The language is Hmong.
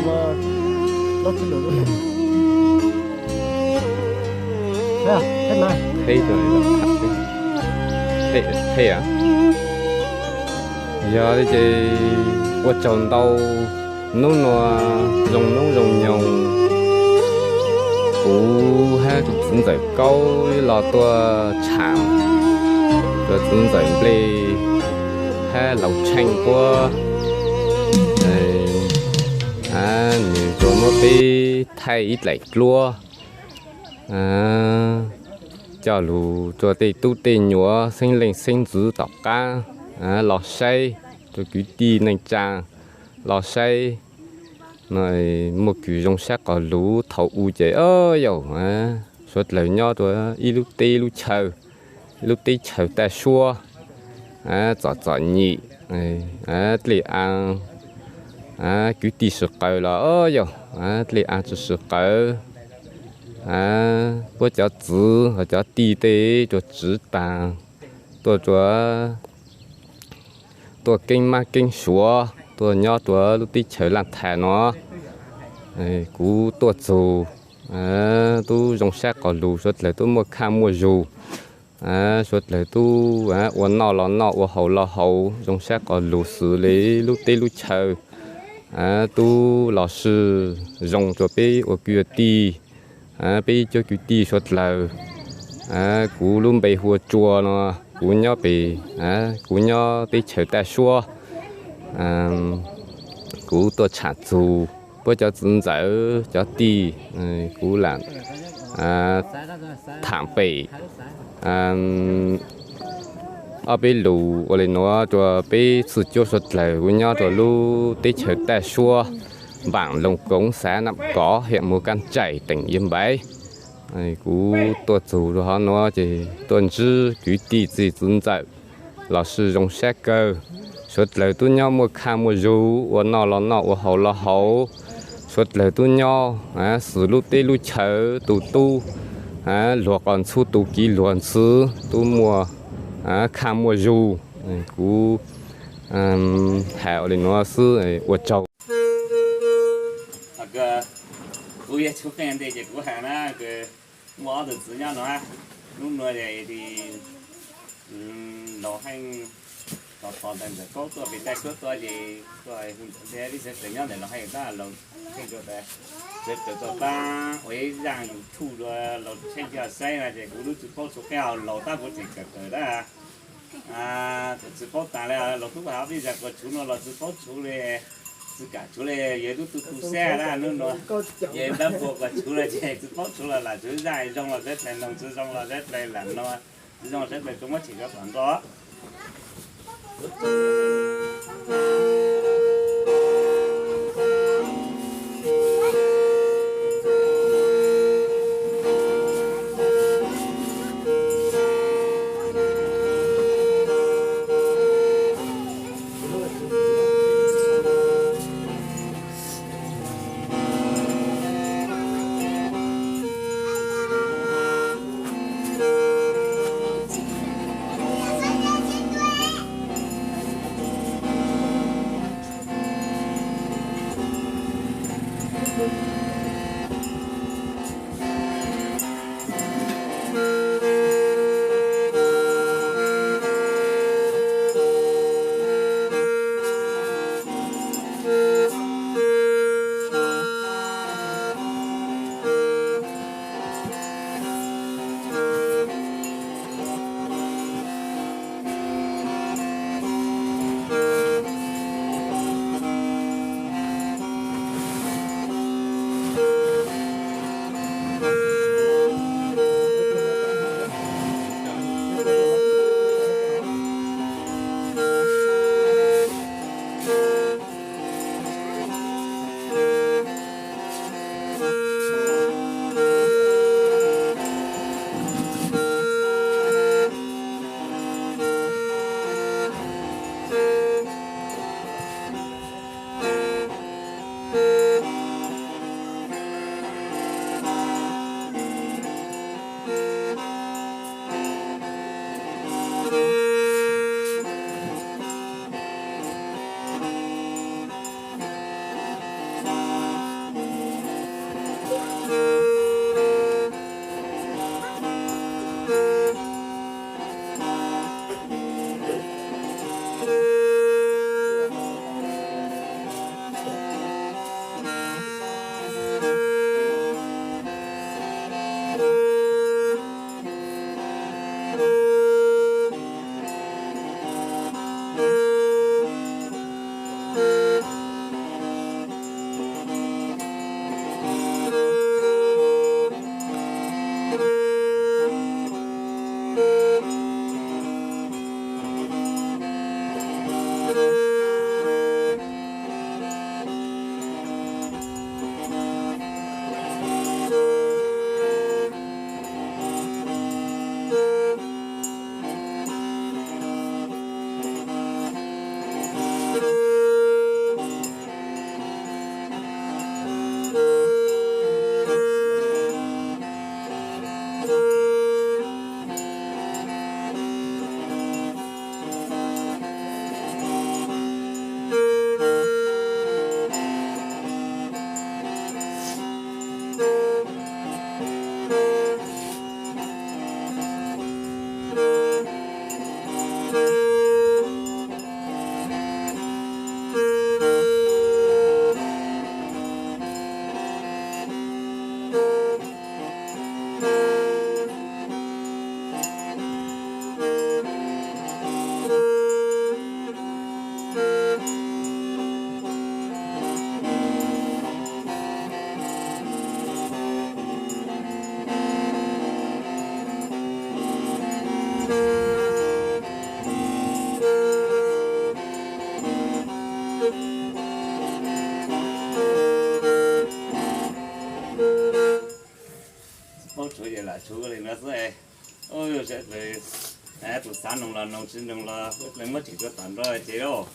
Theb, theb, yog li ces ua tsaug ntau. Hnub no zoo hnub zoo nyoog, kuv hab tus txiv ntxawm Kaub los tuaj tsham rua txiv ntxawm Nplej hab Laus Tsheej Puab, nws tsuas muab peb thaij ib dlaim dluab coj lug rua tej tub tej nyuam xeeb leej xeeb ntxwv tom qaab los saib, rua kwv tij neej tsaa los saib. Muaj kws zoo sab qos lug thaum u ces o yauj, suav dlawg nyob rua ib lub teb lub chaw, ib lub teb chaws taj suab, txom txom nyem, dlej aa, kwv tij sw qawv los o yauj, dlej aa tsi sw qawv. Puab cov txwv hab cov tij tej tsuas tsiv taag, tuaj rua tuaj keeb mab keeb suav, tuaj nyob rua lub teb chaws Laj Thas no. Kuv tuaj txug tub zoo sab qos lug, suav dlawg tub muaj khaj muaj zug, suav dlawg tub ua noj los noj, ua haus los haus, zoo sab qos lug xws li lub teb lub chaw. Tub los sij zoo rua peb ua kwv ua tij, peb ib cuab kwv tij suav dlawg. Kuv lub npe hu ua Tsua no, kuv nyob pem, kuv nyob teb chaws taj suab. Kuv tuaj tsham txug puab cov txiv ntxawm cov tij, kuv lam tham pem ob peb lus ua li nuav rua peb txhua cuab suav dlawg kuv nyob rua lub teb chaws taj suab Npaam Loos Koov, xav Nam Kov, hiam Muas Kaj Tsaim, teem Yawg Npaiv. Kuv tuaj txug rua hov nuav ces tuaj ntsib kwv tij txiv txiv ntxawm los sij zoo sab kawg. Suav dlawg tub nyob muaj khaj muaj zug, ua noj los noj, ua haus los haus. Suav dlawg tub nyob xws lub teb lub chaw, tus tub luag qos ntxhub, tus kiv luag ntxhw, tub muaj khaj muaj zug. Kuv has ua li nuav xwb, ua tsaug. Kuv yog Tshoob Qeej ntej ces kuv has na, muaj ob tug txiv nyob no, hnub nuav ces Laus Heej tos tos ntawm Ntxawm Kaub tuaj pem Taj Suab tuaj ces tuaj hu ntawm ib xeev tawm nyob ntawm Laus Heej tab, Laus Heej tuaj tas txawv tawm tuaj pab ua ib zaj YouTube rua Laus Tsheej coj saib no ces kuv lub tsi paub tshuav qab hau Laus tab kuv tseem kawm kawm tab. Tsi paub tas li, Laus tub has ob peb zag quas tshuv no los tsi paub tshuav li, tsi kam tshuav li, yog tub tu tu sab tab hnub nuav, yog npab npua quas tshuv no ces tsi paub tshuav los lam tshuav zaj zoo los sawv dlawg noog, tsi zoo los sawv dlawg lam no, tsi zoo los sawv dlawg tsuas muab tshem rua tom nkaus. Tshuav ces lam tshuav li no xwb. Ub, sawv daws, tus xav noog los noog, tsis noog los ua muab tseem tuaj tom nrog ces os.